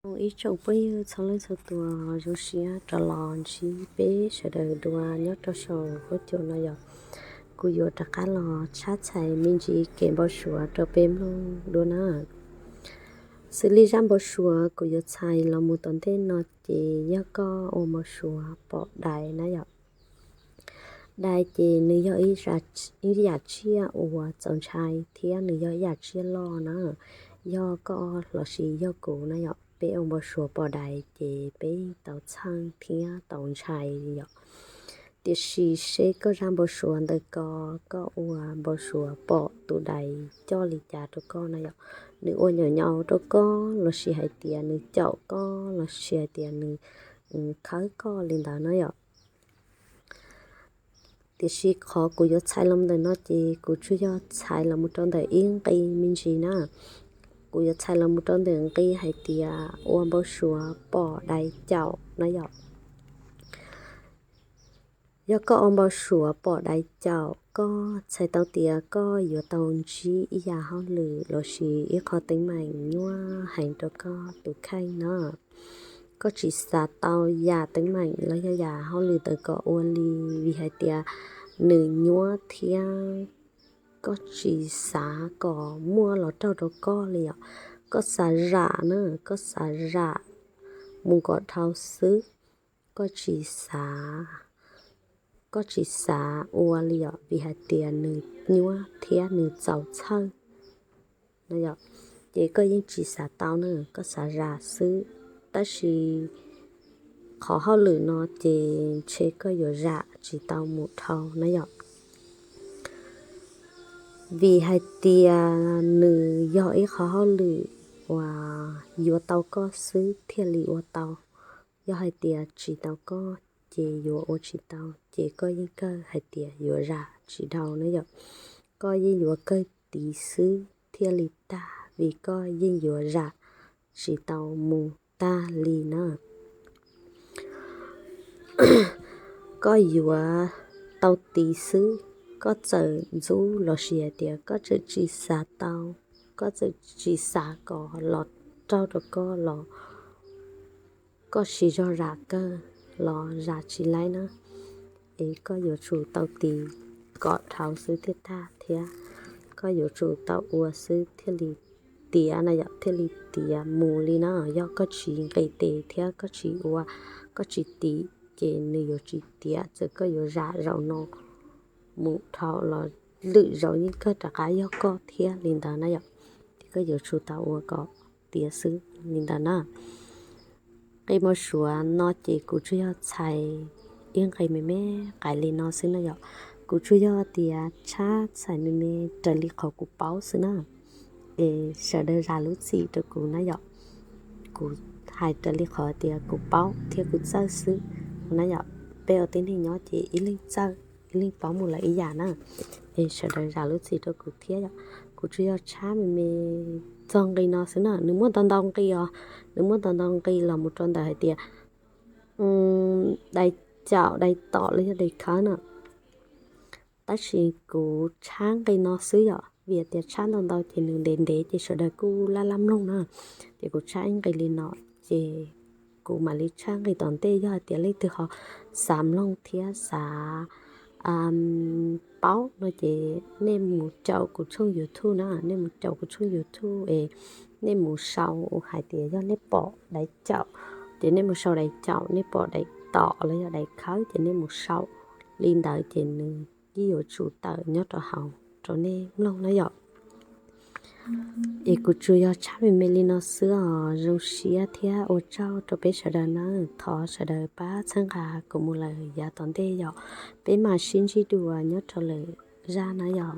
Ib tsoom phooj ywg txhua leej txhua tus, zoo siab rov los ntsib peb sawv daws dua nyob rau saum huab cua no yom. Kuv yuav rov qab los tshab txhais me ntsis kev npau suav rau peb mloog dua na. Xws li zaj npau suav kuv yuav txhais los mus tom ntej no ces yog koj ua npau suav pom dais na yom. Dais ces nws yog ib yam tsiaj uas txaus ntshai thiab nws yog ib yam tsiaj loj na. Yog koj lossis yog kuv na yom, peb ua npau suav pom dais ces peb yeej tau txheej thiab tau ntshai yom. Tiam sis seb koj zaj npau suav ntawm ko, koj ua npau suav pom tus dais coj li cas rau koj na yom. Nws ua nyaum nyaus rau koj lossis hais tias nws caum koj lossis hais tias nws khawb koj li ntawd na yom. Tiam sis qhov kuv yuav txhais los ntawm no ces kuv tsuas yog txhais los mus rau ntawm ib nqi me ntsis na. Kuv yuav txhais los mus rau ntawm nqi hais tias ua npau suav pom dais caum na yom. Yog koj ua npau suav pom dais caum, koj txhais tau tias koj yuav tau ntsib ib yam hauj lwm lossis ib qho teeb meem nyuaj heev rau koj tus kheej na. Koj tsis xav tau yam teeb meem los yog yam hauj lwm ntawd kom ua li, vim hais tias nws nyuaj thiab koj tsis xav kom muaj los raug rau koj li yom. Koj xav zam na, koj xav zam mus kom dhau xwb, koj tsis xav, koj tsis xav ua li yom, vim hais tias nws nyuaj thiab nws txaus txhawj na yom. Ces koj yeej tsis xav tau na, koj xav zam xwb. Tab sis qhov hauj lwm no ces ntshe koj yuav zam tsis tau mus dhau na yom. Vim hais tias nws yog ib qho hauj lwm uas yuav tau koj xwb thiaj li ua tau. Yog hais tias tsis tau koj ces yuav ua tsis tau, ces koj yeej kawg hais tias yuav zam tsis dhau na yom. Koj yeej yuav kawg tiv xwb thiaj li tag, vim koj yeej yuav zam tsis tau mus tag li na. Koj yuav tau tiv xwb, koj txawm ntxub lossis hais tias koj txawm tsis xav tau, koj txawm tsis xav kom los raug rau koj los koj siv zog zam kawg los zam tsis laib na. Es koj yuav tsum tau tiv kom dhau xwb thiaj tag thiab koj yuav tsum tau ua xwb thiaj li tiav na yom, thiaj li tiav mus li na. Yog koj tsis nqis tes thiab koj tsis ua, koj tsis tiv, ces nws yuav tsis tiav, txawm koj yuav zam zaum no mus dhau los lwm zaus yeej kawg rov qab yog koj thiab li ntawd na yom. Ces koj yuav tsum tau ua kom tiav xwb li ntawd na. Nqi npau suav no ces kuv tsuas yog txhais ib nqi me me qaim li no xwb na yom. Kuv tsuas yog tias tshab txhais me me raws li qhov kuv paub xwb na. Es sawv daws zam lub txim rau kuv na yom. Kuv hais raws li qhov tias kuv paub thiab kuv txawj xwb na yom. Peb ua tib neeg nyob ces ib leeg txawj ib leeg paub mus lawm ib yam na. Es sawv daws zam lub txim rau kuv thiab yom. Kuv tsuas yog tshab me me txog nqi no xwb na, nws muaj ntau ntau nqi os, nws muaj ntau ntau nqi los mus rau ntawm hais tias dais caum, dais tom los yog dais khawb na. Tab sis kuv tshab nqi no xwb yom, vim tias tshab ntau ntau ces nws ntev ntev ces sawv daws kuj laj laj mloog na. Ces kuv tshab ib nqi li no, ces kuv mam li tshab nqi tom ntej. Yog hais tias leej twg ho xav mloog thiab xav paub no ces nej mus caum kuv tshooj YouTube na, nej mus caum kuv tshooj YouTube es nej mus sau hais tias yog nej pom dais caum, ces nej mus sau dais caum, nej pom dais tom los yog dais khawb ces nej mus sau li ntawd ces nws yeej yuav tsum tawm nyob rau hauv rau nej mloog na yom. Es kuv tsuas yog tshab me me li no xwb os, zoo siab thiab ua tsaug rau peb sawv daws na. Thov sawv daws pab txhawb nqa kuv mus lawm yav tom ntej yom. Peb mam sib ntsib dua nyob rau lwm zaj na yom.